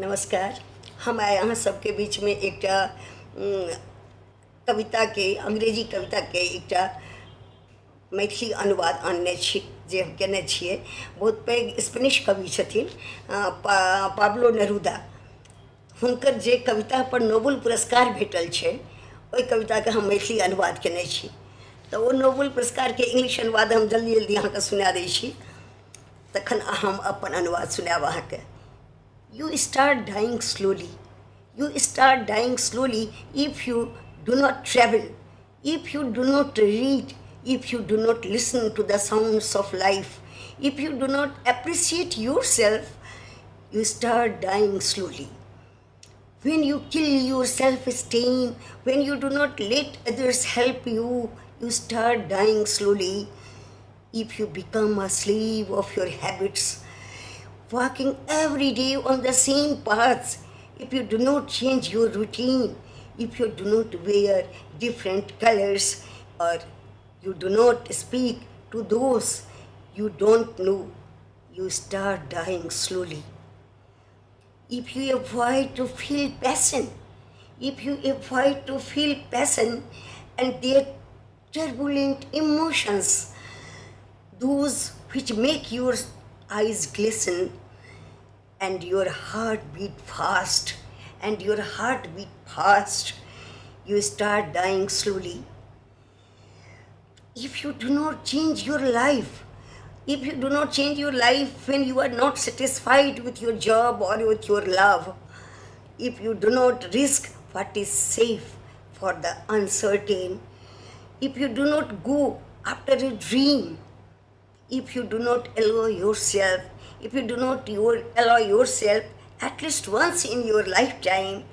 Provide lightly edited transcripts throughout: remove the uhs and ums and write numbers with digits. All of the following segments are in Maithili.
नमस्कार। हम आइ अहाँ सबके बीचमे एकटा कविताके, अंग्रेजी कविताके एकटा मैथिली अनुवाद आनने छी जे हम केने छियै। बहुत पैघ स्पेनिश कवि छथिन पाब्लो नेरुदा। हुनकर जे कवितापर नोबेल पुरस्कार भेटल छै ओहि कविताके हम मैथिली अनुवाद केने छी। तऽ ओ नोबेल पुरस्कारके इंग्लिश अनुवाद हम जल्दी जल्दी अहाँके सुना दै छी, तखन हम अपन अनुवाद सुनायब अहाँके। You start dying slowly, you start dying slowly if you do not travel, if you do not read, if you do not listen to the sounds of life, if you do not appreciate yourself, you start dying slowly. When you kill your self-esteem, when you do not let others help you, you start dying slowly. If you become a slave of your habits, walking every day on the same paths, if you do not change your routine, if you do not wear different colors, or you do not speak to those you don't know, you start dying slowly. If you avoid to feel passion, if you avoid to feel passion and their turbulent emotions, those which make your eyes glisten and your heart beat fast, and your heart beat fast, you start dying slowly. If you do not change your life, if you do not change your life when you are not satisfied with your job or with your love, if you do not risk what is safe for the uncertain, if you do not go after a dream, if you do not allow yourself, if you do not allow yourself at least once in your lifetime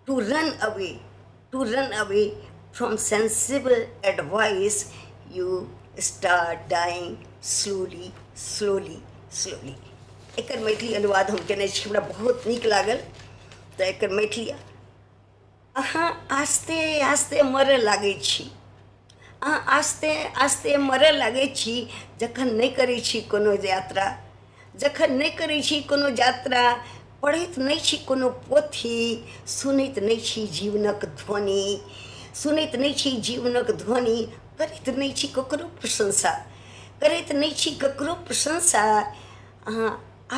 to run away, to run away from sensible advice, you start dying slowly, slowly, slowly. एकर मैथिली अनुवाद हम केने छी, हमरा बहुत नीक लागल। तऽ एकर मैथिली, अहाँ आस्ते आस्ते मरऽ लागै छी, अहाँ आस्ते आस्ते मरऽ लागै छी जखन नहि करै छी कोनो यात्रा, जखन नहि करै छी कोनो यात्रा, पढ़ैत नहि छी कोनो पोथी, सुनैत नहि छी जीवनक ध्वनि, सुनैत नहि छी जीवनक ध्वनि, करैत नहि छी ककरो प्रशंसा, करैत नहि छी ककरो प्रशंसा, अहाँ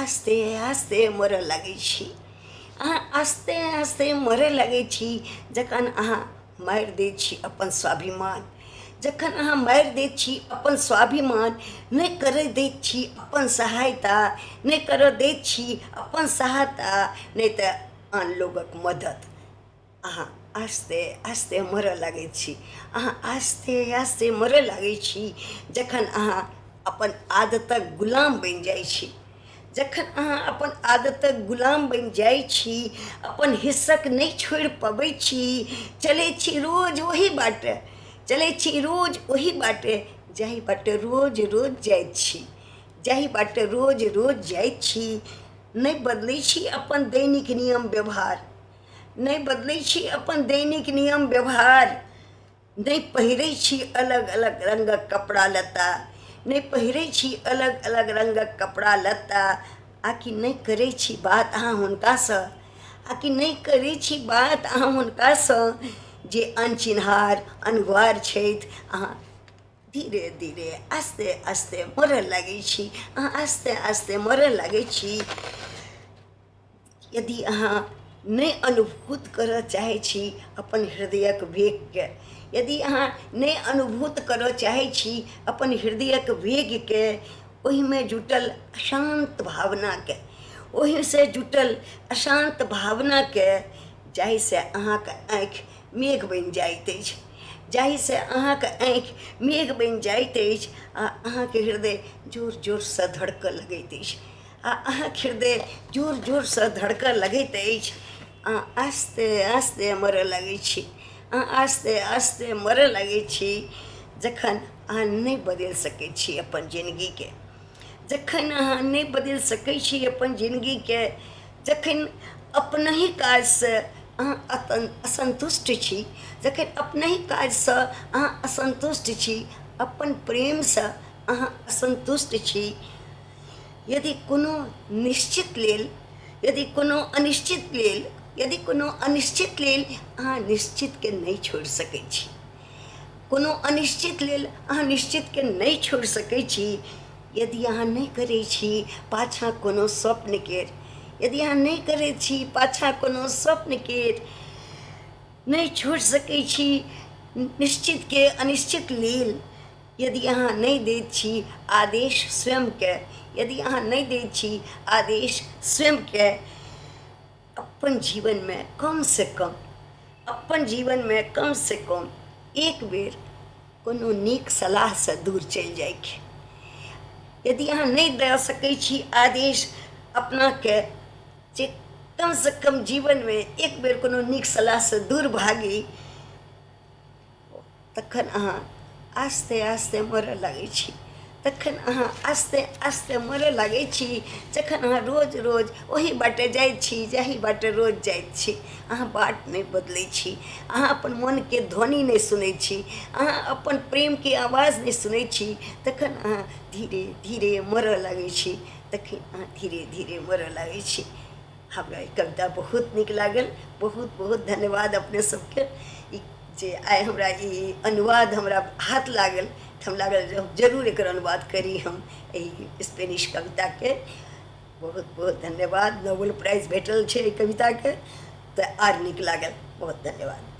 आस्ते आस्ते मरऽ लागै छी, अहाँ आस्ते आस्ते मरऽ लागै छी जखन अहाँ मारि दै छी अपन स्वाभिमान, जखन अहाँ मारि दै छी अपन स्वाभिमान, नहि करय दैत छी अपन सहायता, नहि करऽ दैत छी अपन सहायता, नहि तऽ आन लोकक मदति, अहाँ आस्ते आस्ते मरऽ लागै छी, अहाँ आस्ते आस्ते मरऽ लागै छी जखन अहाँ अपन आदतक गुलाम बनि जाइ छी, जखन अहाँ अपन आदतक गुलाम बनि जाइ छी, अपन हिस्सक नहि छोड़ि पबै छी, चलै छी रोज ओही बाटे, चलै छी रोज ओही बाटे जाहि बाटे रोज रोज जाइत छी, जाहि बाटे रोज रोज जाइत छी, नहि बदलै छी अपन दैनिक नियम व्यवहार, नहि बदलै छी अपन दैनिक नियम व्यवहार, नहि पहिरै छी अलग अलग रङ्गक कपड़ा लत्ता, नहि पहिरै छी अलग अलग रङ्गक कपड़ा लत्ता, आ कि नहि करै छी बात अहाँ हुनकासँ, आ कि नहि करै छी बात अहाँ हुनकासँ जे अनचिन्हार अनगुआर छथि, अहाँ धीरे धीरे आस्ते आस्ते मरऽ लागै छी, अहाँ आस्ते आस्ते मरऽ लागै छी। यदि अहाँ नहि अनुभूत करऽ चाहै छी अपन हृदयक वेगके, यदि अहाँ नहि अनुभूत करऽ चाहै छी अपन हृदयक वेगके, ओहिमे जुटल अशान्त भावनाके, ओहिसँ जुटल अशान्त भावनाके, जाहिसँ अहाँके आँखि मेघ बनि जाइत अछि, जाहिसँ अहाँके आँखि मेघ बनि जाइत अछि आ अहाँके हृदय जोर जोरसँ धड़कऽ लगैत अछि, आ अहाँके हृदय जोर जोरसँ धड़कऽ लगैत अछि, अहाँ आस्ते आस्ते मरऽ लगै छी, अहाँ आस्ते आस्ते मरऽ लगै छी जखन अहाँ नहि बदलि सकै छी अपन जिनगीके, जखन अहाँ नहि बदलि सकै छी अपन जिनगीके, जखन अपनहि काजसँ अहाँ असन्तुष्ट छी, जखन अपनहि काजसँ अहाँ असन्तुष्ट छी, अपन प्रेमसँ अहाँ असन्तुष्ट छी, यदि कोनो निश्चित लेल, यदि कोनो अनिश्चित लेल, यदि कोनो अनिश्चित लेल अहाँ निश्चितके नहि छोड़ि सकै छी, कोनो अनिश्चित लेल अहाँ निश्चितके नहि छोड़ि सकै छी, यदि अहाँ नहि करै छी पाछाँ कोनो स्वप्न केर, यदि अहाँ नहि करै छी पाछाँ कोनो स्वप्न केर, नहि छोड़ि सकै छी निश्चितके अनिश्चित लेल, यदि अहाँ नहि दैत छी आदेश स्वयंके, यदि अहाँ नहि दैत छी आदेश स्वयंके, अपन जीवनमे कमसँ कम, अपन जीवनमे कमसँ कम एक बेर कोनो नीक सलाहसँ दूर चलि जाइके। यदि अहाँ नहि दऽ सकै छी आदेश अपनाके जे कमसँ कम जीवनमे एक बेर कोनो नीक सलाहसँ दूर भागी, तखन अहाँ आस्ते आस्ते मरऽ लागै छी, तखन अहाँ आस्ते आस्ते मरऽ लागै छी, जखन अहाँ रोज रोज ओही बाटे जाइ छी जाहि बाटे रोज जाइत छी। अहाँ बाट नहि बदलै छी, अहाँ अपन मनके ध्वनि नहि सुनै छी, अहाँ अपन प्रेमके आवाज नहि सुनै छी, तखन अहाँ धीरे धीरे मरऽ लागै छी, तखन अहाँ धीरे धीरे मरऽ लागै छी। हमरा ई कविता बहुत नीक लागल। बहुत बहुत धन्यवाद अपने सबके ई जे आइ हमरा ई अनुवाद हमरा हाथ लागल तऽ हम लागल जे हम जरूर एकर अनुवाद करी हम एहि स्पेनिश कविताके। बहुत बहुत धन्यवाद। नोबेल प्राइज भेटल छै एहि कविताके तऽ आर नीक लागल। बहुत धन्यवाद।